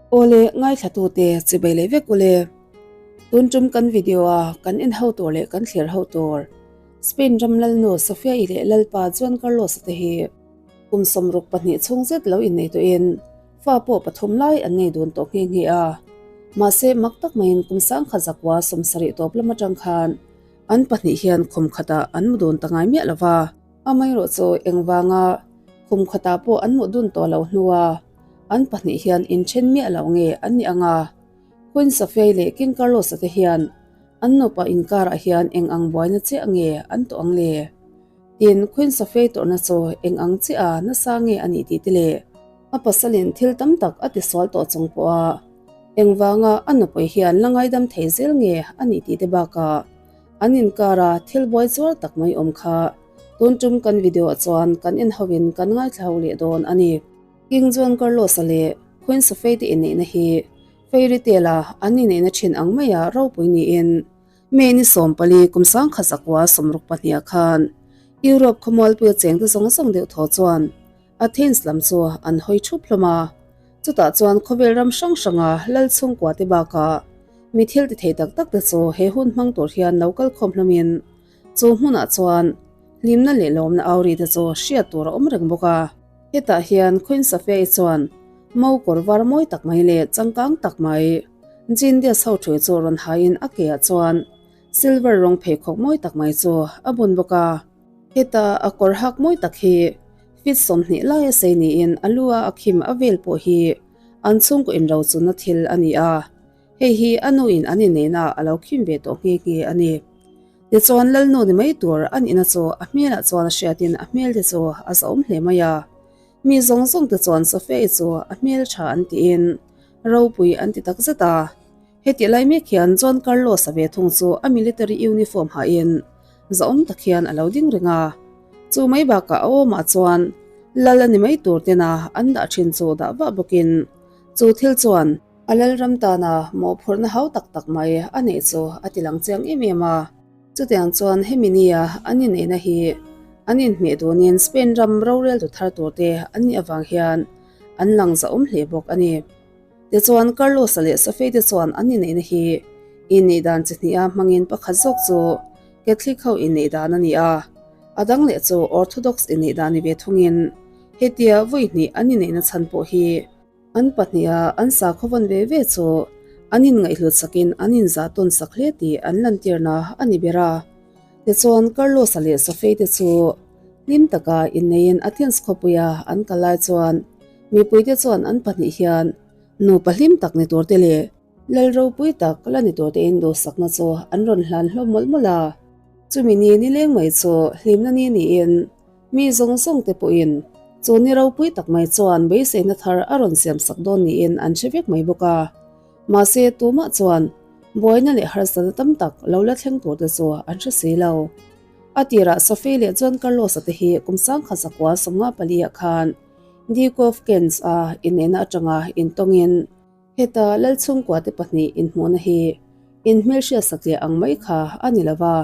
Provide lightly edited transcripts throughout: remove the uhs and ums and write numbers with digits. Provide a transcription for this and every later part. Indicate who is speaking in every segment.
Speaker 1: Awle ngaithlatute chibai leh vek ule. Tun tum kan video a kan en ho tur leh kan thlir ho tur Spain ram lalnu Sofia-i leh lalpa Juan Carlos-a te hi kum 62 chhung zet lo innei tawhin fa pawh pathum lai an nei dun tawh nghe nghe a. Mahse mak tak maiin kum 1970 tawp lam atang khan an pahnih hian khum khatah an mu dun ta ngai miah lova. Amaherawhchu engvanga khum khatah pawh an mu dun tawh loh hnua an pahnih hian inthen miah loh nge an nih ang a? Queen Sofia-i leh King Carlos-a te hian an nupa inkarah hian eng ang buaina chiah nge an tawh ang le? Tin, Queen Sofia-i tawrhna chu eng ang chiah a nasa nge a nih tih te leh a pasalin thil tam tak a tisual tawh chung pawha engvanga a nupui hian la ngaidam thei zel nge a nih tih te bakah an inkara thil buai chuar tak mai awm kha tun tum kan video ah chuan kan en hovin kan ngaithla ho leh dawn a ni. King Juan Carlos-a leh Queen Sofia te inneihna hi fairy tale-a an inneihna thin ang maia ropui niin May ni 14 kum 1962 ah khan Europe khawmualpuia chengte zawng zawng deuh thaw chuan Athens lam chu an hawi thup hlawm a. Chutah chuan khawvel ram hrang hranga lal chhungkua te bakah mi thil ti thei tak tak te chu he hun hmang tur hian lo kal khawm hlawmin chu hmunah chuan hlimna leh lawmna auri te chu hriat tur a awm reng bawk a. Hetah hian Queen Sofia-i chuan mo kawr var mawi tak mai leh changkang tak mai jean dress ho thui chu rawn haiin a ke ah chuan silver rawng pheikhawk mawi tak mai chu a bun bawk a. Heta a kawr hak mawi tak hi feet 20 lai a sei niin a lu a a khim a vel pawh hi an chhungkaw inrochunna thil a ni a, hei hi a nuin an inneihna ah a lo khim ve tawh nghe nghe a ni. Tichuan Lalnu ni mai tur a nihna chu a hmelah chuan a hriatin a hmel te chu a zahawm hle mai a, mi zawng zawng te chuan Sofia-i chu a hmel tha an tiin ropui an ti takzet a. Hetih lai mek hian Juan Carlos-a ve thung chu a military uniform hain zahawm tak hian a lo ding reng a. Chu mai bakah a awmah chuan lal a ni mai tur tena an dah thin chu dah vah bawkin chu thil chuan a lalram tana mawhphurhna hau tak tak mai a neih chu a ti lang chiang em em a. Chutiang chuan hemi nia an inneihna hi an inhmeh dunin Spain ram roreltu thar turte an nih avang hian an lang zahawm hle bawk a ni. Tichuan, Carlos-a leh Sophie-te chuan an inneihna hi inneih dan chi hniha hmangin pakhat zawk chu Catholic ho inneih dan a ni a, a dang leh chu Orthodox inneih dan ni ve thungin hetia vawi hnih an inneihna chhan pawh hi an pahniha an sakhaw vawn ve ve chu an inngaihhlut sakin an inzah tawn sak hle tih an lantirna a ni ber a. Tichuan, Carlos-a leh Sophie-te chu hlim taka inneiin Athens khawpuia an kal lai chuan Mipuite chuan an pahnih hian nupa hlim tak ni turte leh lal ropui tak la ni turtein duhsakna chu an rawn hlan hlawm mawlh mawlh a. Chumi ni nileng mai chu hlimna ni niin mi zawng zawng te pawhin chu ni ropui tak mai chuan beiseina thar a rawn siamsak dawn niin an hre vek mai bawk a. Mahse tumah chuan buaina leh harsatna tam tak lo la thleng turte chu an hre si lo. A tirah Sophie leh Juan Carlos-a te hi kum 1954 ah khan Duke of Kent a inneihna atanga intawngin heta Lalchhungkua te pahnih inhmuhna hi inhmelhriat satliah ang mai kha a ni lova.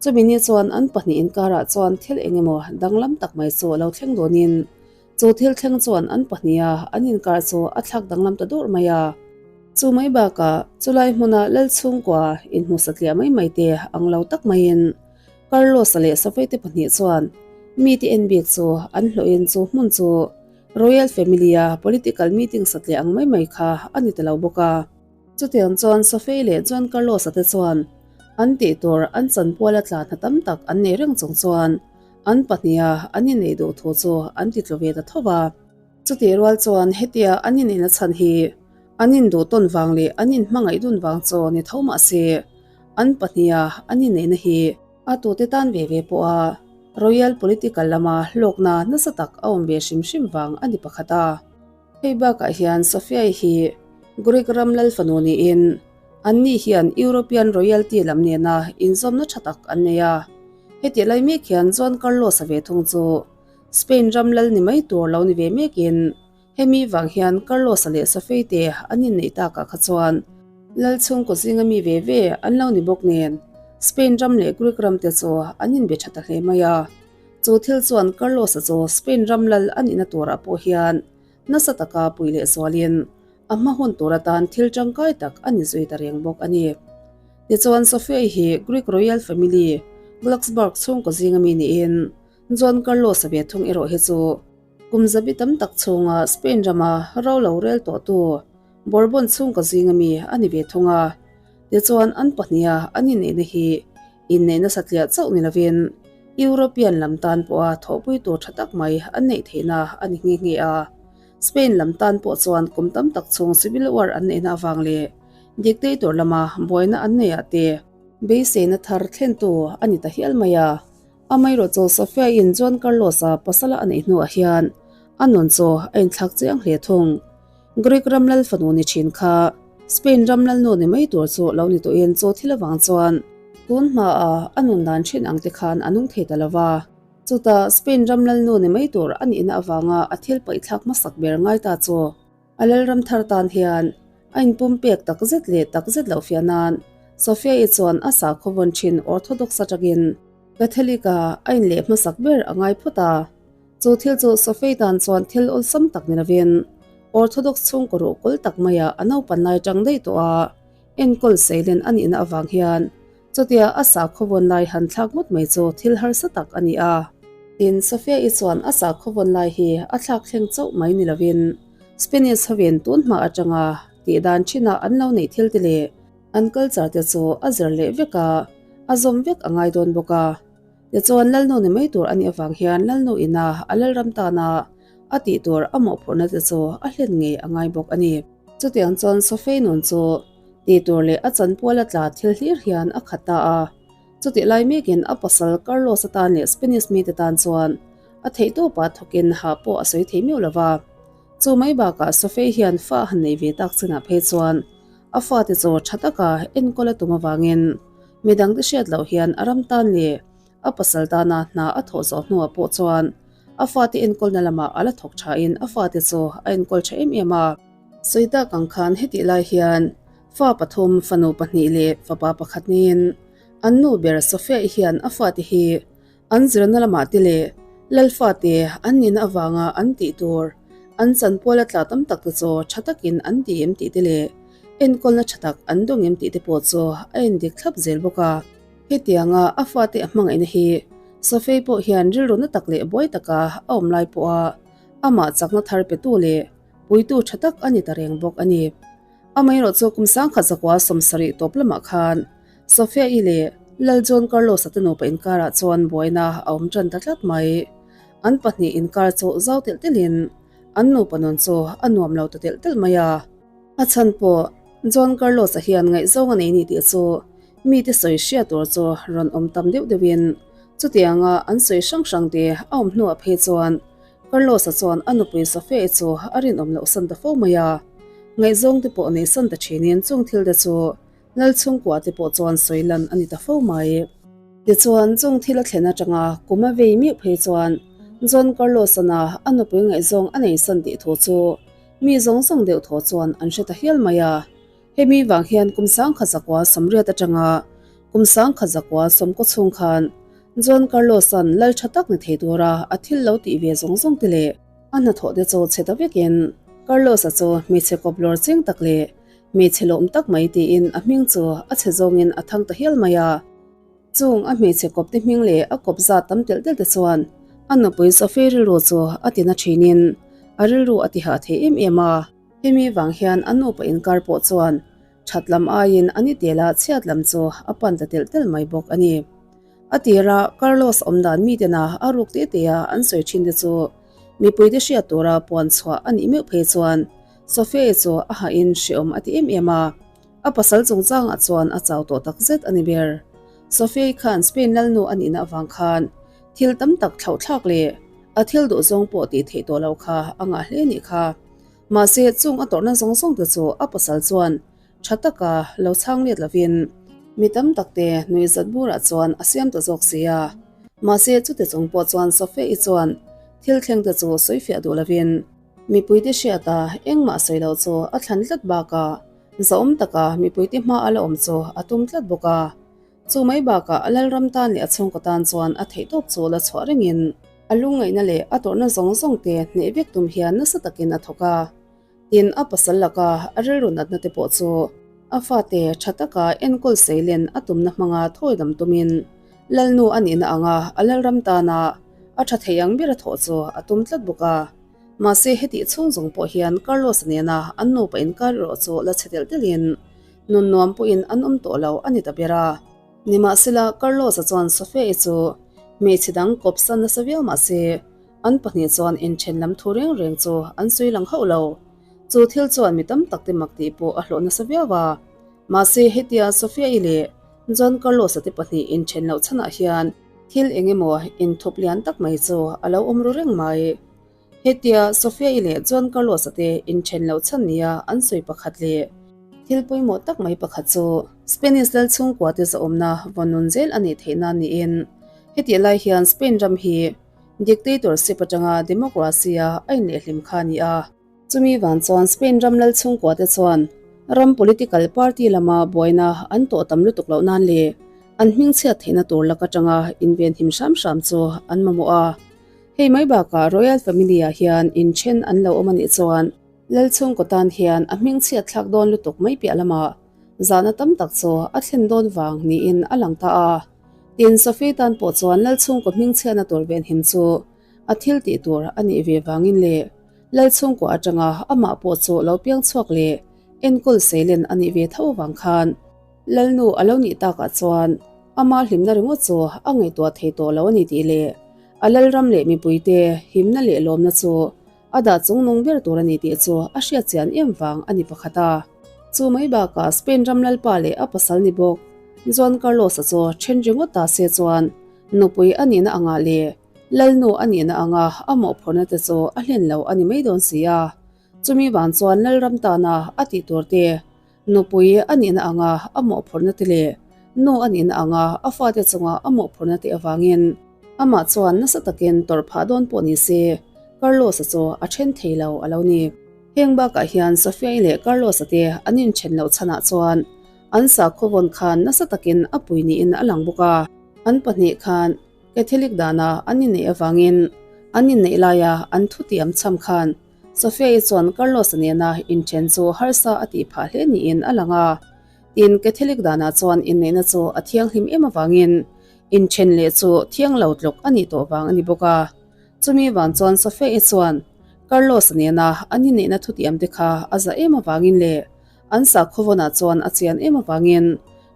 Speaker 1: Chumi ni chuan an pahnih inkarah chuan thil engemaw danglam tak mai chu a lo thleng dawnin chu thil thleng chuan an pahniha an inkar chu a thlak danglam ta dur mai a. Chu mai bakah chulai hmuna Lalchhungkua inhmu satliah mai mai te ang lo tak maiin Carlos-a leh Sophie te pahnih chuan mite en bik chu an hlawhin chu hmun chu Royal Family-a political meeting satliah ang mai mai kha a ni ta lo bawk a. Chutiang chuan Sophie leh Juan Carlos-a te chuan an tih tur an chanpuala tla hna tam tak an nei reng chung chuan an pahniha an inneih duh thu chu an ti tlu ve ta tho va. Chutih rual chuan hetia an inneihna chhan hi an induh tawn vang leh an inhmangaih dun vang chu ni tho mah se, An pahniha an inneihna hi a tute tan ve ve pawha Royal political lama hlawkna nasa tak a awm ve hrim hrim vang a ni pakhat a. Hei bakah hian Sofia-i hi Greek ram lal fanu niin anni hian European royalty lam nena inzawmna tha tak an nei a. Hetih lai mek hian Juan Carlos-a ve thung chu Spain ram lal ni mai tur lo ni ve mekin Hemi vang hian Carlos-a leh Sophie te an inneih takah kha chuan Lal chhungkaw zinga mi ve ve an lo ni bawk nen Spain ram leh Greek ram te chu an inbe tha ta hle mai a. Chu thil chuan Carlos-a chu Spain ram lal a nihna turah pawh hian nasa taka pui leh zualin a a hma hun tur atan thil tangkai tak a ni zui ta reng bawk a ni. Tichuan Sophia-i hi Greek royal family Glucksburg chhungkaw zinga mi niin Juan Carlos-a ve thung erawh hi chu kum zabi tam tak chhunga Spain rama ro lo rel tawhtu Bourbon chhungkaw zinga mi a ni ve thung a. Tichuan an pahniha an inneihna hi inneihna satliah chauh ni lovin European lam tan pawha thawhpui tur tha tak mai an neih theihna a ni nghe nghe a. Spain lam tan pawh chuan kum tam tak chhung civil war an neihna avang leh dictator lama buaina an neihah te beiseina thar thlentu a ni ta hial mai a. Amaherawh chu Sofia-in Juan Carlos-a pasala a neih hnuah hian a nun chu a inthlak chiang hle thung. Greek ram lal fanu ni thin kha Spain ram lalnu ni mai tur chu lo ni tawhin chu thil avang chuan tun hmaa a nun dan thin ang te khan a nung thei ta lo va. Chutah Spain ram lalnu ni mai tur a nihna avanga a thil paihthlak hmasak ber ngai ta chu a lalram thar tan hian a inpum pek tak zet leh tak zet loh fiah nan Sofia-i chuan a sakhaw vawn thin Orthodox atangin Catholic-a a inleh hmasak ber a ngai phawt a. Chu thil chu Sophie tan chuan thil awlsam tak ni lovin Orthodox chhungkaw ruh kawl tak maia a naupan lai tang daih tawh a, enkawl seilen a nihna avang hian chutia a sakhaw vawn lai han thlak ngawt mai chu thil harsa tak a ni a. Tin, Sophia-i chuan a sakhaw vawn lai hi a thlak thleng chauh mai ni lovin Spanish hovin tun hma atanga tih dan thinah an lo neih thil te leh an culture te chu a zir leh vek a, a zawm vek a ngai dawn bawk a. Tichuan, Lalnu ni mai tur a nih avang hian Lalnu ina a Lalram tana a tih tur a mawhphurhna te chu a hlen ngei a ngai bawk a ni. Chutiang chuan Sophie nun chu tih tur leh a chanpual a tla thil hlir hian a khat ta a. Chutih lai mekin a pasal Carlos-a tan leh Spanish mite tan chuan a theihtawpah thawkin hah pawh a sawi thei miau lo va. Chu mai bakah Sophie hian fa a han nei ve tak chinah phei chuan a fate chu tha taka enkawl a tum avangin Midangte hriat loh hian a ram tan leh a pasal tana hna a thawh zawh hnuah pawh chuan a fate enkawlna lamah a la thawk thain a fate chu a enkawl tha em em a. Sawi tak ang khan hetih lai hian fa pathum, fanu pahnih leh fapa pakhat niin an nu ber Sophia-i hian a fate hi An zirna lamah te leh Lalfate an nihna avanga an tih tur an chanpual a tla tam tak te chu tha takin an ti em tih te leh enkawlna tha tak an dawng em tih te pawh chu a endik thlap zel bawk a. Hetianga a fate a hmangaihna hi Sophie pawh hian rilru na tak leh buai taka a awm lai pawha amah chakna thar petu leh puitu tha tak a ni ta reng bawk a ni. Amaherawh chu kum 1970 tawp lamah khan Sophia-i leh Lal John Carlos-a te nupa inkarah chuan buaina a awm tan ta tlat mai. An pahnih inkar chu zau telh telhin an nupa nun chu a nuam lo ta telh telh mai a. A chhan pawh John Carlos-a hian ngaihzawng a nei ni tih chu mite sawi hria tur chu rawn awm tam deuh deuhin chutianga an sawi hrang hrang te a awm hnuah phei chuan Carlos-a chuan a nupui Sophia-i chu a rinawm loh san ta fo mai a. Ngaihzawng te pawh nei san ta thinin chung thil te chu Lal chhungkua te pawh chuan sawi lan a ni ta fo mai. Tichuan, chung thil a thlen atanga kum a vei miuh phei chuan John Carlos-ana a nupui ngaihzawng a nei san tih thu chu mi zawng zawng deuh thaw chuan an hre ta hial mai a. Hemi vang hian kum 1980 atanga kum 1990 chhung khan John Carlos-a'n lal tha tak ni thei tura a thil lo tih ve zawng zawng te leh a hnathawh te chu chhe ta vekin Carlos-a chu hmeichhe kawp lawr cheng tak leh Hmeichhe lawm tak mai tiin a hming chu a chhe zawngin a thang ta hial mai a. Chung a hmeichhe kawpte hming leh a kawp zat tam telh telh te chuan a nupui Sophie rilru chu a ti na thinin a rilru a ti hah thei em em a. Hemi vang hian a nupa inkar pawh chuan that lam aiin a ni tela chhiat lam chu a pan ta telh telh mai bawk a ni. A tira Carlos awmdan mitena a ruk te tea an sawi thin te chu mipuite hriat tura puan chhuah a nih meuh phei chuan Sophia-i chu a hahin hreawm a ti em em a, a pasal chungchangah chuan a chau tawh tak zet a ni ber. Sophia-i khan Spain lalnu a nihna avang khan thil tam tak thlauhthlak leh a thil duh zawng pawh tih theih tawh lo kha a ngah hle nih kha. Mahse, chung a tawrhna zawng zawng te chu a pasal chuan tha taka lo chhang let lovin mi tam tak te nuihzat burah chuan a siam ta zawk si a. Mahse, chute chung pawh chuan Sophia-i chuan thil thleng te chu sawifiah duh lovin, Mipuite hriata engmah sawi lo chu a thlan tlat bakah zahawm taka mipuite hma a la awm chu a tum tlat bawk a. Chu mai bakah a Lalram tan leh a chhungkaw tan chuan a theihtawp chu la chhuah rengin a lungngaihna leh a tawrhna zawng zawng te hneh vek tum hian nasa takin a thawk a. Tin, a pasal laka a rilru natna te pawh chu a fate tha taka enkawl seilen a tumna hmanga thawidam tumin Lalnu a nihna anga a Lalram tana a tha thei ang bera thawh chu a tum tlat bawk a. Mahse, hetih chhung zawng pawh hian Carlos-a nena an nupa inkar erawh chu la chhe telh telhin nun nuam pawhin an awm tawh lo a ni ta ber a. Nimahsela, Carlos-a chuan Sofia-i chu hmeichhe dang kawpsan nasa viau mahse, An pahnih chuan inthen lam thu reng reng chu an sawi lang hauh lo. Chu thil chuan mi tam tak te mak tih pawh a hlawh nasa viau a. Mahse hetia Sofia-i leh Juan Carlos-a te pahnih inthen loh chhanah hian thil eng emaw inthup lian tak mai chu a lo awm ru reng mai. Hetia Sofia-i leh Juan Carlos-a te inthen loh chhan nia an sawi pakhat leh thil pawimawh tak mai pakhat chu Spanish lal chhungkua te zahawmna vawn nun zel a nih theih nan niin hetih lai hian Spain ram hi Dictatorship atanga democracy-a a inlehhlim kha a ni a. Chumi vang chuan Spain ram lal chhungkuate chuan ram political party lama buaina an tawh tam lutuk loh nan leh an hmingchhiat theihna tur lak atanga invenhim hram hram chu an mamawh a. Hei mai bakah Royal Family-ah hian inthen an lo awm a nih chuan lal chhungkaw tan hian a hmingchhiat thlak dawn lutuk mai piah lamah zahna tam tak chu a thlen dawn vang niin a lang ta a. Tin, Sophie tan pawh chuan Lalchhungkaw hmingchhiatna tur venhim chu a thil tih tur a nih ve vangin leh Lalchhungkaw atanga amah pawh chu lo piang chhuak leh enkawl seilen a nih ve tho vang khan Lalnu a lo nih takah chuan ama hlimna ringawt chu a ngaihtuah thei tawh lo a ni tih leh a Lalram leh mipuite himna leh lawmna chu a dah chungnung ber tur a ni tih chu a hriat chian em vang a ni pakhat a. Chu mai bakah Spain ram lalpa leh a pasal ni bawk Juan Carlos-a chu then ringawt ta se chuan nupui a nihna angah leh lalnu a nihna anga a mawhphurhna te chu a hlen lo a ni mai dawn si a. Chumi vang chuan Lalram tana a tih tur te, nupui a nihna anga a mawhphurhna te leh nu a nihna anga a fate chunga a mawhphurhna te avangin amah chuan nasa takin tawrh phah dawn pawh ni se Carlos-a chu a then thei lo a lo ni. Heng bakah hian Sofia-i leh Carlos-a te an inthen loh chhanah chuan an sakhaw vawn khan nasa takin a pui niin a lang bawk a. An pahnih khan Catholic dana an inneih avangin an inneih laia an thutiam chham khan Sofia-i chuan Carlos-a nena inthen chu harsa a tih phah hle niin a lang a. Tin, Catholic danah chuan inneihna chu a thianghlim em avangin inthen leh chu thiang lo tluk a nih tawh vang a ni bawk a. Chumi vang chuan Sofia-i chuan Carlos-a nena an inneihna thutiam te kha a za em avangin leh an sakhawvawnah chuan a chian em avangin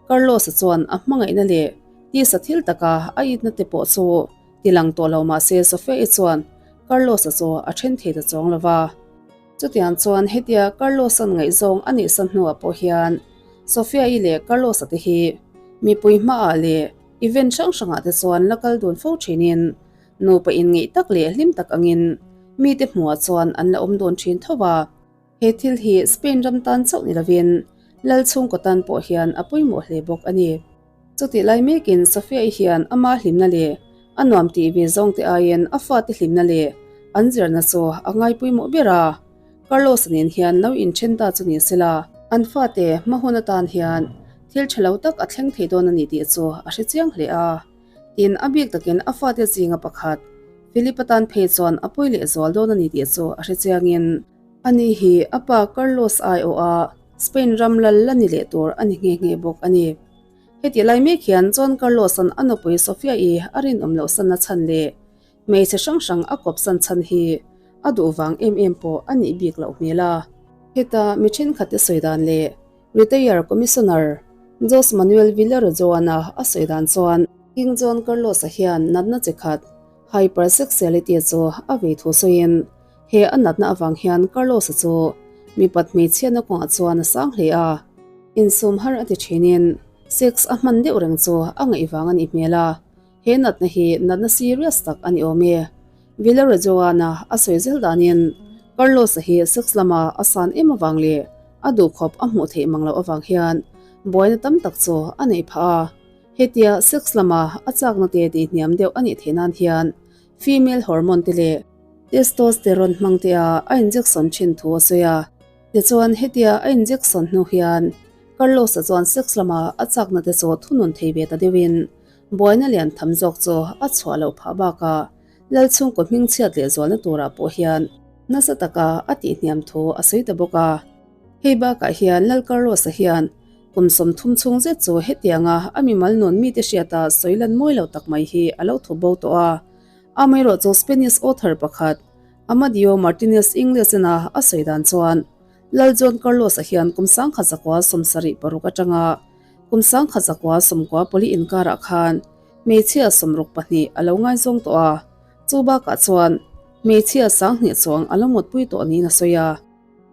Speaker 1: Carlos-a chuan a hmangaihna leh tisa thil taka a itna te pawh chu ti lang tawh lo mahse Sofia-i chuan Carlos-a chu a then thei ta chuang lo va. Chutiang chuan hetia Carlos-a'n ngaihzawng a nih san hnuah pawh hian Sofia-i leh Carlos-a te hi mipui hmaah leh event hrang hrangah te chuan la kal dun fo thinin nupa inngeih tak leh hlim tak angin mite hmuhah chuan an la awm dawn thin tho va. He thil hi Spain ram tan chauh ni lovin Lal chhungkaw tan pawh hian a pawimawh hle bawk a ni. Chutih lai mekin Sofia-i hian ama hlimna leh a nuam tih ve zawng te aiin a fate hlimna leh an zirna chu a ngai pawimawh ber a. Carlos-a nen hian lo inthen ta chu ni sela, an fate hma hun atan hian thil tha lo tak a thleng thei dawn a ni tih chu a hre chiang hle a. Tin, a bik takin a fate zinga pakhat Philip-a tan phei chuan a pawi leh zual dawn a ni tih chu a hre chiangin, Ani hi a pa Carlos aiawha Spain ram lal la ni leh tur a ni nghe nghe bawk a ni. Heti lai mek hian Juan Carlos-a'n a nupui Sofia-i a rinawm loh sanna chhan leh hmeichhe hrang hrang a kawp san chhan hi a duh vang em em pawh a nih bik loh hmel a. Heta mi thenkhatte sawi dan leh Retire Commissioner Jose Manuel Villarejo-ana a sawi dan chuan King Juan Carlos-a hian natna chi khat hypersexuality chu a vei thu sawiin He a natna avang hian Carlos-a chu mipat hmeichhiatna kawngah chuan a sang hle a, insum har a ti thinin sex a hman deuh reng chu a ngaih vang a nih hmel a, he natna hi natna serious tak a ni awm e. Villarejo-ana a sawi zel danin Carlos-a hi sex lama a san em avang leh a duhkhawp a hmuh theih mang loh avang hian buaina tam tak chu a neih phah a, hetia sex lama a chakna te tihhniam deuh a nih theih nan hian female hormone te leh Testosterone hmang te a a injection thin thu a sawi a. Tichuan hetia a injection hnu hian Carlos-a chuan sex lama a chakna te chu thunun thei ve ta deuhin buaina lian tham zawk chu a chhuah loh phah bakah Lalchhungkaw hmingchhiat leh zualna turah pawh hian. nasa taka a tihhniam thu a sawi ta bawk a. Hei bakah hian Lal Carlos-a hian kum 30 chhung zet chu hetianga a mimal nun mite hriata sawi lan mawi lo tak mai hi a lo thu bo tawh a. Amaherawhchu Spanish author pakhat Amadeo Martinez Ingles-ina a sawi dan chuan Lal Juan Carlos-a hian kum 1976 atanga kum 1994 inkarah khan hmeichhia 62 a lo ngaizawng tawh a, chu bakah chuan hmeichhia 2000 chuang a lo mutpui tawh niin a sawi a.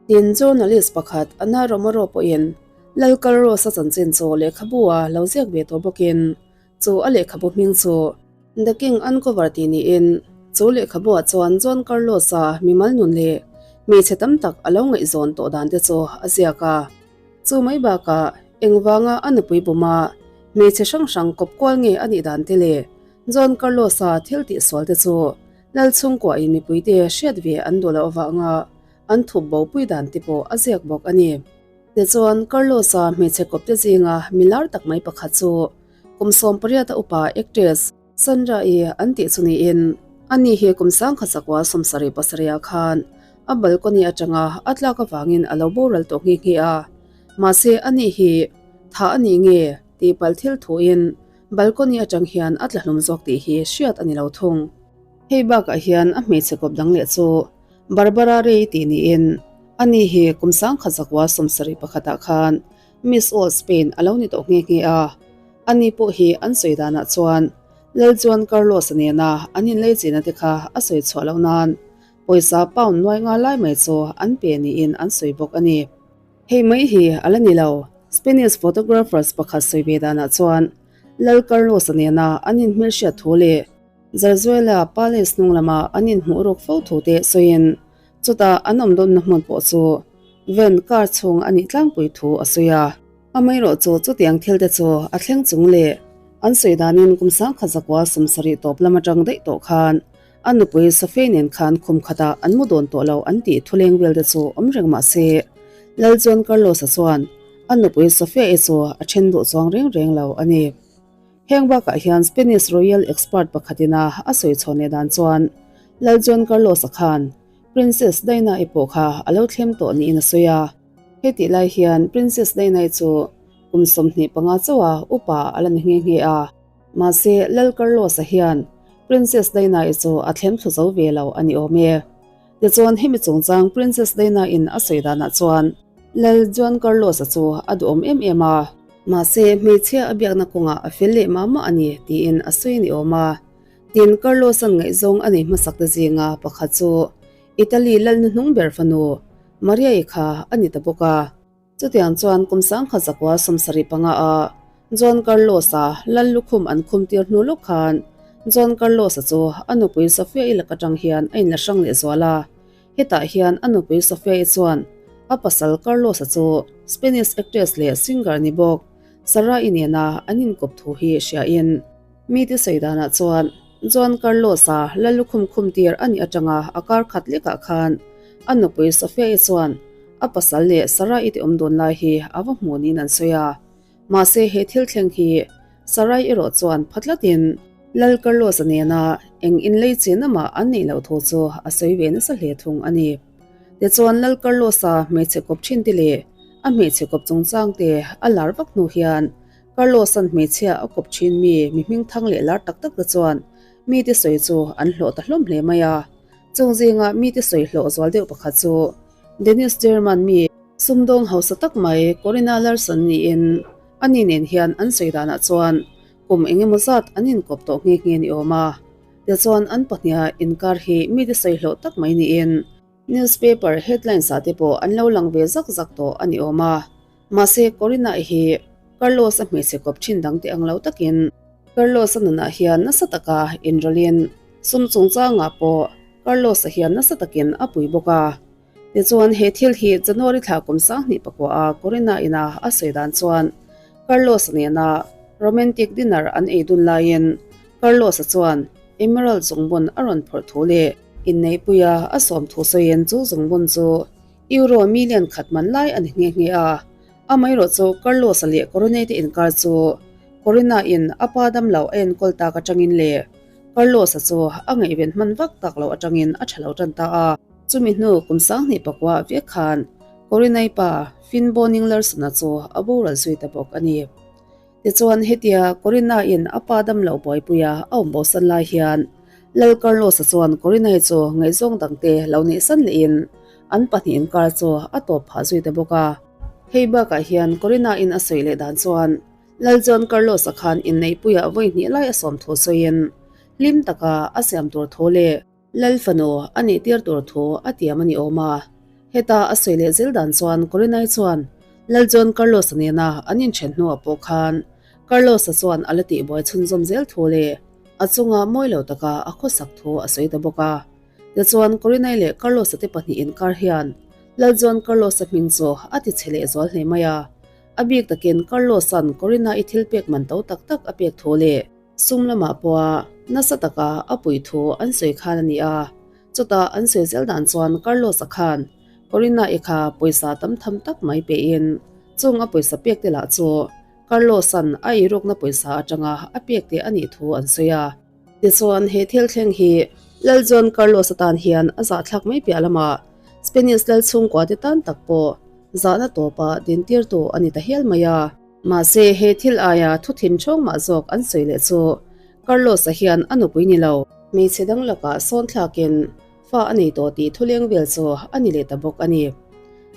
Speaker 1: Tin, journalist pakhat Ana Romero pawhin Lal Carlos-a chanchin chu lehkhabu a lo ziak ve tawh bawkin chu a lehkhabu hming chu The King Uncover tih niin chu lehkhabuah chuan Juan Carlos-a mimal nun leh hmeichhe tam tak a lo ngaihzawn tawh dan te chu a ziak a. Chu mai bakah engvanga a nupui buma hmeichhe hrang hrang kawp kual nge a nih dan te leh Juan Carlos-a thil tihsual te chu Lal chhungkuahin mipuite hriat ve an duh loh avanga an thup bopui dan te pawh a ziak bawk a ni. Tichuan, Carlos-a hmeichhe kawpte zinga mi lar tak mai pakhat chu kum 18 a upa actress Sandra-i an tih chu niin, ani hi kum 1977 ah khan a balcony atanga a tlak avangin a lo boral tawh nghe nghe a. Mahse, ani hi thah a nih nge tih palh thil thuin balcony atang hian a tla hlum zawk tih hi hriat a ni lo thung. Hei bakah hian a hmeichhe kawp dang leh chu Barbara Rey tih niin, ani hi kum 1971 ah khan Miss All Spain a lo ni tawh nghe nghe a. Ani pawh hi an sawi danah chuan Lal Juan Carlos-a nena an inleichina te kha a sawi chhuah loh nan pawisa pound nuai nga lai mai chu an pe niin an sawi bawk a ni. Hei mai hi a la ni lo, Spanish photographers pakhat sawi ve danah chuan Lal Carlos-a nena an inhmelhriat thu leh Zarzuela Palace hnung lama an inhmuh ruk fo thu te sawiin chutah an awm dawnna hmun pawh chu van car chhung a nih tlangpui thu a sawi a. Amaherawhchu chutiang thil te chu a thleng chung leh an sawi danin kum 1970 tawp lam atang daih tawh khan a nupui Sophie nen khan khum khatah an mu dawn tawh lo an tih thuleng vel te chu awm reng mah se Lal Juan Carlos-a chuan a nupui Sophia-i chu a then duh chuang reng reng lo a ni. Heng bakah hian Spanish royal expert pakhatin a a sawi chhawn leh dan chuan Lal Juan Carlos-a khan Princess Diana-i pawh kha a lo thlem tawh niin a sawi a. Hetih lai hian Princess Diana-i chu kum 25 chauha upa a la ni nghe nghe a. Mahse, Lal Carlos-a hian Princess Diana-i chu a thlem thlu zo ve lo a ni awm e. Tichuan hemi chungchang Princess Diana-in a sawi danah chuan Lal Juan Carlos-a chu a duhawm em em a. Mahse, hmeichhia a biakna kawngah a fel leh mah mah a ni tiin a sawi a ni awm a. Tin, Carlos-a'n ngaihzawng a nei hmasak te zinga pakhat chu Italy lalnu hnung ber fanu Maria-i kha a ni ta bawk a. Chutiang chuan kum 1975 a Juan Carlos-a lal lukhum an khum tir hnu lawk khan Juan Carlos-a chu a nupui Sofia-i lak atang hian a inla hrang leh zual a. Hetah hian a nupui Sofia-i chuan a pasal Carlos-a chu Spanish actress leh singer ni bawk Sara-i nena an inkawp thu hi hriain mite sawi danah chuan Juan Carlos-a lal lukhum khum tir a nih atanga a kar khat lekah khan a nupui Sofia-i chuan a pasal leh Sarai te awm dawn lai hi a va hmuh niin an sawi a. Mahse he thil thleng hi Sarai erawh chuan pha tlatin Lal Carlos-a nena eng inlei chin amah an neih loh thu chu a sawi ve nasa hle thung a ni. Tichuan Lal Carlos-a hmeichhe kawp thin te leh a hmeichhe kawp chungchang te a lar vak hnu hian Carlos-a'n hmeichhia a kawp thin mi mi hming thang leh lar tak tak te chuan mite sawi chu an hlawh ta hlawm hle mai a. Chung zinga mite sawi hlawh zual deuh pakhat chu Danish German mi sumdawng hausa tak mai Corinna Larson niin ani nen hian an sawi danah chuan kum eng emaw zat an inkawp tawh nghe nghe ni awm a. Tichuan an pahniha inkar hi mite sawi hlawh tak mai niin newspaper headlines ah te pawh an lo lang ve zak zak tawh a ni awm a. Mahse Corinna hi Carlos-a hmeichhe kawp thin dang te ang lo takin Carlos-a nunah hian nasa taka inrawlhin sum chungchangah pawh Carlos-a hian nasa takin a pui bawk a. Tichuan he thil hi January thla kum 2009 a Corinna ina a sawi dan chuan Carlos-a nena romantic dinner an ei dun laiin Carlos-a chuan emerald zungbun a rawn phawrh thu leh inneihpuia a sawm thu sawiin chu zungbun chu Euro million khat man lai a ni nghe nghe a. Amaherawh chu Carlos-a leh Corinna te inkar chu Corinna in a pa dam lo a enkawl tak atangin leh Carlos-a chu a ngaihven hman vak tak loh atangin a tha lo tan ta a. Chumi hnu kum 2009 ah vek khan Corinna-i pa Finn Boning Larsson-a chu a boral zui ta bawk a ni. Tichuan hetia Corinna-in a pa dam loh buaipuia a awm bosan lai hian Lal Carlos-a chuan Corinna-i chu ngaihzawng dangte lo neihsan lehin an pahnih inkar chu a tawp phah zui ta bawk a. Hei bakah hian Corinna-in a sawi leh dan chuan Lal Juan Carlos-a khan inneihpuiah vawi hnih lai a sawm thu sawiin hlim taka a siam tur thu leh Lal fanu a nih tir tur thu a tiam a ni awm a. Heta a sawi leh zel dan chuan Corinna-i chuan Lal Juan Carlos-a nena an inthen hnuah pawh khan Carlos-a chuan a la tihbuai chhunzawm zel thu leh a chunga mawi lo taka a khawsak thu a sawi ta bawk a. Tichuan Corinna-i leh Carlos-a te pahnih inkar hian Lal Juan Carlos-a hming chu a ti chhe leh zual hle mai a. A bik takin Carlos-a'n Corinna-i thil pek man to tak tak a pek thu leh Sum lamah pawha nasa taka a pui thu an sawi khan a ni a, chutah an sawi zel dan chuan Carlos-a khan Corinna-i kha pawisa tam tham tak mai pehin chung a pawisa pek te lah chu Carlos-a'n a eirukna pawisa atanga a pek te a nih thu an sawi a. Tichuan he thil thleng hi Lal Juan Carlos-a tan hian a zahthlak mai piah lamah Spanish lal chhungkua te tan tak pawh zahna tawpa dintirtu a ni ta hial mai a. Mahse, he thil aia thu thin ṭhawng mah zawk an sawi leh chu Carlos-a hian a nupui ni lo. Hmeichhe dang lakah sawn thlakin fa a nei tawh tih thuleng vel chu a ni leh ta bawk a ni.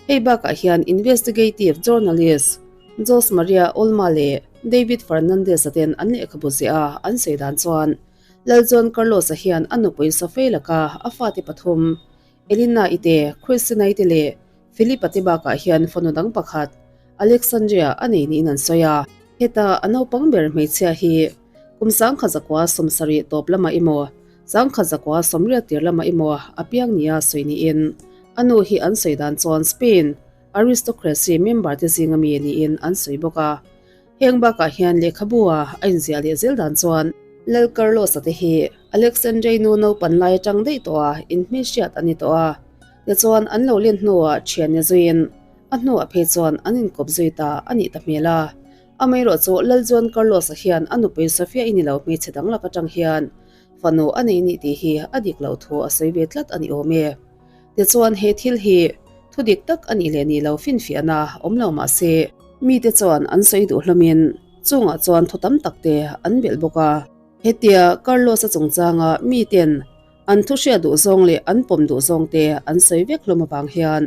Speaker 1: Hei bakah hian investigative journalist Jose Maria Olma leh David Fernandez-a ten an lehkhabu ziah a an sawi dan chuan Lal Juan Carlos-a hian a nupui Sofei laka a fate pathum Elena-i te, Christina-i te leh Philip-a te bakah hian fanu dang pakhat, Alexandria a nei niin an sawi a. Heta a naupang ber hmeichhia hi kum 1970 tawp lamah emaw, 1980 tir lamah emaw a piang nia sawi niin a nu hi an sawi dan chuan Spain aristocracy member te zinga mi niin an sawi bawk a. Heng bakah hian lehkhabu-a a inziah leh zel dan chuan Lal Carlos-a te hi Alexandrei nu naupan lai atang daih tawha inhmehriat a ni tawh a, tichuan an lo len hnuah thian ni zuiin a hnuah phei chuan an inkawp zui ta a nih ta hmel a. Amaherawh chu Lal Juan Carlos-a hian a nupui Sofia-i ni lo hmeichhe dang lak atang hian fanu a nei nih tih hi a dik loh thu a sawi ve tlat a ni awm e. Tichuan he thil hi thu dik tak a nih leh nih lo finfiahna awm lo mah se, mite chuan an sawi duh hlawmin chungah chuan thu tam tak te an belh bawk a. Hetia Carlos-a chungchanga miten an thu hriat duh zawng leh an pawm duh zawng te an sawi vek hlawm avang hian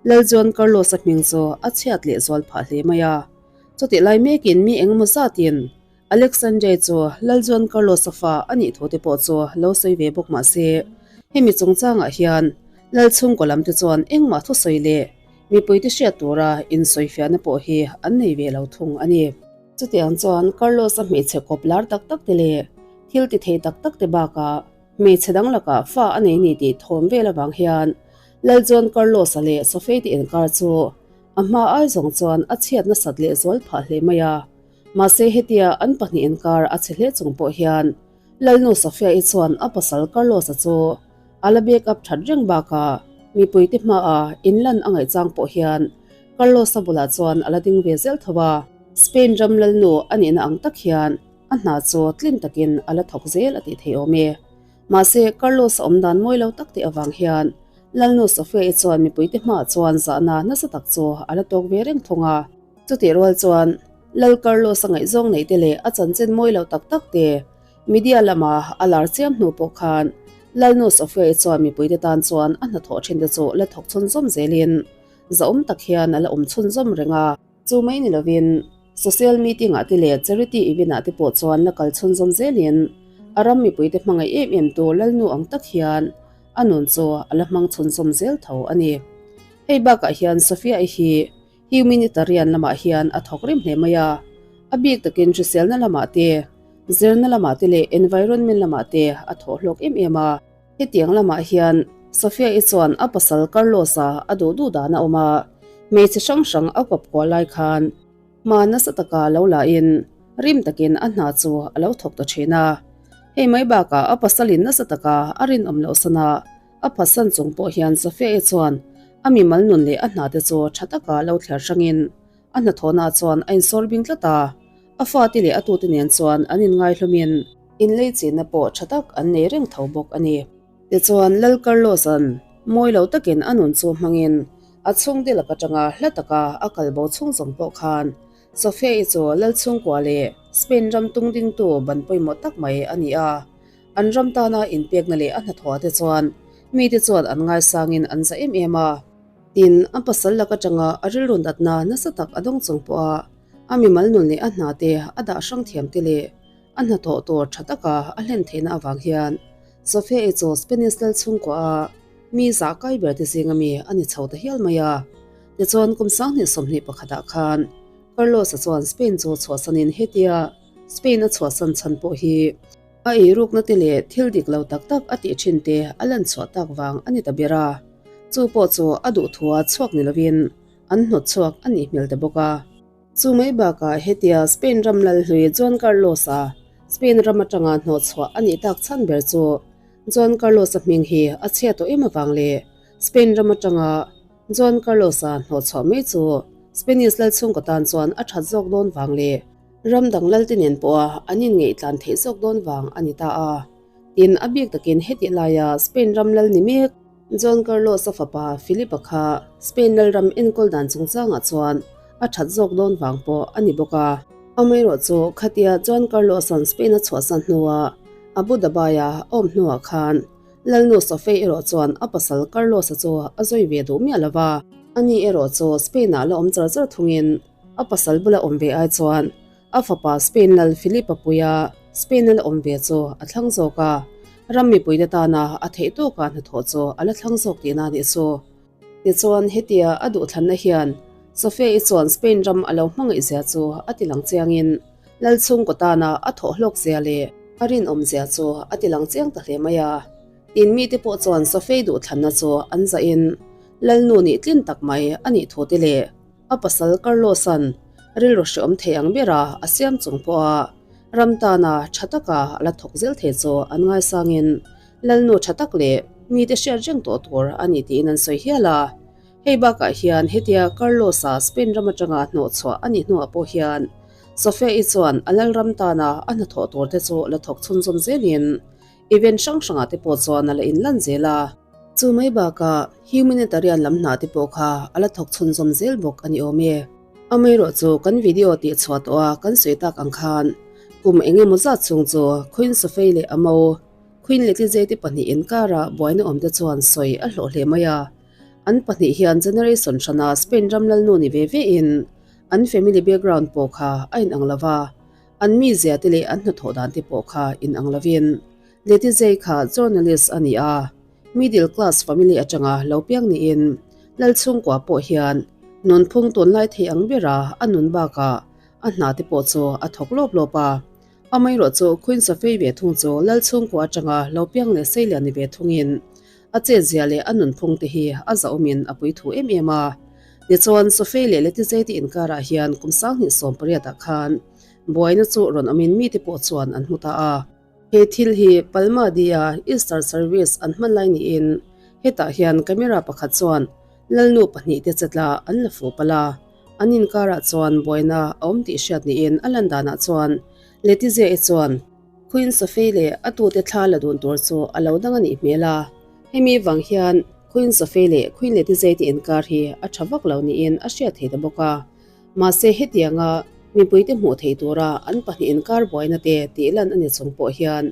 Speaker 1: Lal Juan Carlos-a hming chu a chhiat leh zual phah hle mai a. Chutih lai mekin mi engemaw zatin Alexandre chu Lal Juan Carlos-a fa a nih thu te pawh chu lo sawi ve bawk mah se, hemi chungchangah hian Lal chhungkaw lam te chuan engmah thusawi leh mipuite hriat tura insawifiahna pawh hi an nei ve lo thung a ni. Chutiang chuan Carlos-a hmeichhe kawp lar tak tak te leh thil ti thei tak tak te bakah hmeichhe dang lakah fa a nei ni tih thawm vel avang hian Lal Juan Carlos-a leh Sofei te inkar chu a hma ai zawng chuan a chhiat nasat leh zual phah hle mai a. Mahse hetia an pahnih inkar a chhe hle chung pawh hian Lalnu Sofia-i chuan a pasal Carlos-a chu a la back up that reng bakah mipuite hmaah inlan a ngaihchang pawh hian Carlos-a bulah chuan a la ding ve zel tho a. Spain ram Lalnu a nihna ang tak hian a hna chu tlin takin a la thawk zel a tih thei awm e. Mahse Carlos-a awmdan mawi lo tak tih avang hian Lalnu Sofia-i chuan mipuite hmaah chuan zahna nasa tak chu a la tawk ve reng thung a. Chutih rual chuan Lal Carlos-a ngaihzawng neih te leh a chanchin mawi lo tak tak te media lama a lar chiam hnu pawh khan Lalnu Sofia-i chuan mipuite tan chuan a hnathawh thin te chu la thawk chhunzawm zelin zahawm tak hian a la awm chhunzawm reng a. Chu mai ni lovin social meeting-ah te leh charity event-ah te pawh chuan la kal chhunzawm zelin a ram mipuite hmangaih em em tu Lalnu ang tak hian a nun chu a la hmang chhunzawm zel tho a ni. Hei bakah hian Sofia-i hi Humanitarian lamah hian a thawk rem hle mai a, a bik takin hriselna lamah te, zirna lamah te leh environment lamah te a thawh hlawk em em a. Hetiang lamah hian Sofia-i chuan a pasal Carlos-a a duh duh dan a awm a, hmeichhe hrang hrang a kawp kuah lai khan hma nasa taka lo lahin rim takin a hna chu a lo thawk ta thin a. Hei mai bakah a pasalin nasa taka a rinawm loh sana A phatsan chung pawh hian Sofia-i chuan a mimal nun leh a hna te chu tha taka lo thler hrangin a hnathawhnaah chuan a insawr bing tlat a, a fate leh a tute nen chuan an inngaihlumin inlei chinna pawh tha tak an nei reng tho bawk a ni. Tichuan, Lal Carlos-a'n. Mawi lo takin a nun chu hmangin a chhungte lak atanga hla taka a kal bo chhung zawng pawh khan Sofia-i chu lal chhungkua leh Spain ram tungdingtu ban pawimawh tak mai a ni a. An ram tana inpekna leh a hnathawh te chuan mite chuan an ngaisangin an za em em a. Tin, a pasal lak atanga a rilru natna nasa tak a dawng chung pawha a mimal nun leh a hna te a dah hrang thiam te leh a hnathawh tur tha taka a hlen theihna avang hian Sofia-i chu Spanish lal chhungkua a mi zah kai ber te zinga mi a ni chho ta hial mai a. Tichuan, kum 2021 ah khan Carlos-a chuan Spain chu chhuahsanin hetia Spain a chhuahsan chhan pawh hi a eirukna te leh thil dik lo tak tak a tih thin te a lan chhuah tak vang a ni ta ber a. Chu pawh chu a duhthua chhuak ni lovin an hnawt chhuak a nih hmel ta bawk a. Chu mai bakah hetia Spain ram lal hlui Juan Carlos-a Spain ram atanga hnawh chhuah a nih tak chhan ber chu Juan Carlos-a hming hi a chhia tawh em avang leh Spain ram atanga Juan Carlos-a hnawh chhuah mai chu Spanish lal chhungkaw tan chuan a that zawk dawn vang leh ram dang lalte nen pawha an inngeih tlan theih zawk dawn vang a ni ta a. Tin, a bik takin hetih laia Spain ram lal ni mek Juan Carlos-a fapa Philip-a kha Spain lalram enkawl dan chungchangah chuan a that zawk dawn vang pawh a ni bawk a. Amaherawh chu khatia Juan Carlos-a'n Spain a chhuahsan hnuah Abu Dhabi-a a awm hnuah khan Lalnu Sofei erawh chuan a pasal Carlos-a chu a zawi ve duh miah lo va. Ani erawh chu Spain-ah la awm char char thungin a pasal bula awm ve ai chuan a fapa Spain lal Philip-a puia Spain-a la awm ve chu a thlang zawk a, ram mipuite tana a theih tawka hnathawh chu a la thlang zawk tihna a nih chu. Tichuan, hetia a duhthlanna hian Sofia-i chuan Spain ram a lo hmangaih zia chu a ti lang chiangin lal chhungkaw tana a thawh hlawk zia leh a rinawm zia chu a ti lang chiang ta hle mai a. Tin, mite pawh chuan Sofia-i duhthlanna chu an zahin lalnu nih tlin tak mai a nih thu te leh a pasal Carlos-a'n rilru hreawm thei ang bera a siam chung pawha ram tana tha taka a la thawk zel thei chu an ngaisangin Lalnu tha tak leh mite hriat reng tawh tur a ni tiin an sawi hial a. Hei bakah hian hetia Carlos-a Spain ram atanga hnawh chhuah a nih hnuah pawh hian Sofia-i chuan a lalram tana a hnathawh tur te chu la thawk chhunzawm zelin event hrang hrangah te pawh chuan a la inlan zel a. Chu mai bakah humanitarian lam hna te pawh kha a la thawk chhunzawm zel bawk a ni awm e. Amaherawh chu kan video tih chhuah tawh a kan sawi tak ang khan kum eng emaw zat chhung chu Queen Sofia leh a mo Queen Letizia te pahnih inkara buaina awmte chuan sawi a hlawh hle mai a. An pahnih hian generation hrana Spain ram lalnu ni ve ve in an family background pawh kha a inang lo va, an mizia te leh an hnathawh dan te pawh kha inang lovin Letizia kha journalist a ni a, middle class family atanga lo piang niin lal chhungkua pawh hian nunphung tunlai thei ang bera a nun bakah a hna te pawh chu a thawk lawp lawp a. Amaherawh chu Queen Sophie ve thung chu lal chhungkua atanga lo piang leh sei lian ni ve thungin a chetzia leh a nunphung te hi a zahawmin a pui thu em em a. Tichuan Sophie leh Letizia te inkarah hian kum 2018 ah khan buaina chu rawn awmin mite pawh chuan an hmu ta a. He thil hi Palma Dia Easter Service an hman lai niin hetah hian camera pakhat chuan Lalnu pahnihte chetla an la fuh palh a. An inkarah chuan buaina a awm tih hriat niin a lan danah chuan Letizia-i chuan Queen Sophie leh a tute thla la dun tur chu a lo dang a nih hmel a. Hemi vang hian Queen Sophie leh Queen Letizia te inkar hi a tha vak lo niin a hriat thei ta bawk a. Mahse hetianga mipuite hmuh theih tura an pahnih inkar buaina te tih lan a ni chung pawh hian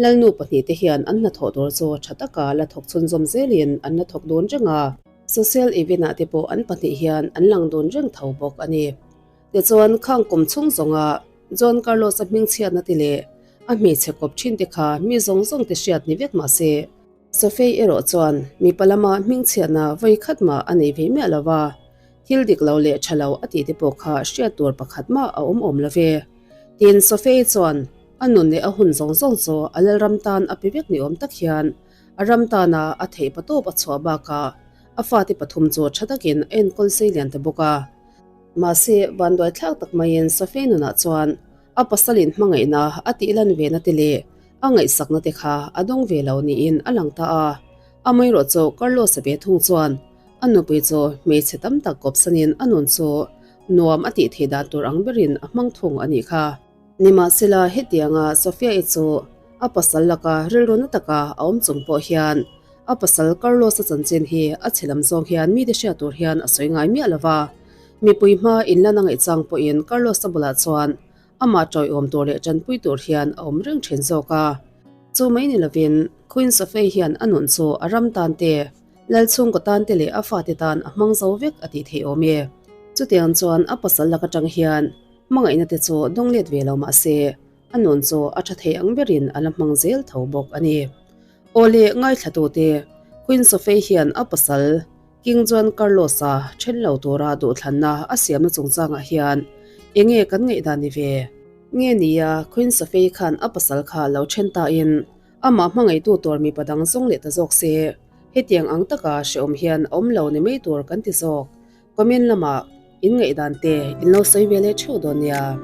Speaker 1: Lalnu pahnihte hian an hnathawh tur chu tha taka la thawk chhunzawm zelin an la thawk dun reng a. Social event-ah te pawh an pahnih hian an lang dun reng tho bawk a ni. Tichuan, khang kum chhung zawnga Juan Carlos-a hmingchhiatna te leh a hmeichhe kawp thin te kha mi zawng zawng te hriat ni vek mah se, Sophie erawh chuan mipa lama hmingchhiatna vawi khat mah a nei ve miah lo va, thil dik lo leh tha lo a tih te pawh kha hriat tur pakhat mah a awm awm lo ve. Tin, Sophie chuan a nun leh a hun zawng zawng chu a lalram tan a pe vek ni awm tak hian a ram tana a theih patawp a chhuah bakah a fate pathum chu tha takin a enkawl sei lian ta bawk a. Mahse, vanduai thlak tak maiin Sophie nunah chuan a pasalin hmangaihna a tih lan ve na te leh a ngaihsakna te kha a dawng ve lo niin a lang ta a. Amaherawh chu Carlos-a ve thung chuan a nupui chu hmeichhe tam tak kawpsanin a nun chu nuam a tih theih dan tur ang berin a hmang thung a nih kha. Nimahsela hetianga Sofia-i chu a pasal laka rilru na taka a awm chung pawh hian a. A pasal Carlos-a chanchin hi a chhe lam zawng hian mite hriat tur hian a sawi ngai miah lo va. Mipui hma inlan a ngaihchang pawhin Carlos-a bulah chuan amah tawiawm tur leh tanpui tur hian a awm reng thin zawk a. Chu mai ni lovin Queen Sophie hian a nun chu a ram tan te, Lal chhungkaw tan te leh a fate tan a hmang zo vek a tih theih awm e. Chutiang chuan a pasal lak atang hian hmangaihna te chu dawng let ve lo mah se, a nun chu a tha thei ang berin a la hmang zel tho bawk a ni. Aw le ngaithlatute, Queen Sophie hian a pasal King Juan Carlos-a then lo tura duhthlanna a siamna chungchangah hian enge kan ngaihdan ni ve? Nge nia Queen Sophie khan a pasal kha lo then tain Amah hmangaihtu tur mipa dang zawng leh ta zawk se, hetiang ang taka hrehawm hian a awm lo ni mai tur kan ti zawk. Comment lamah in ngaihdan te in lo sawi ve leh theuh dawn nia.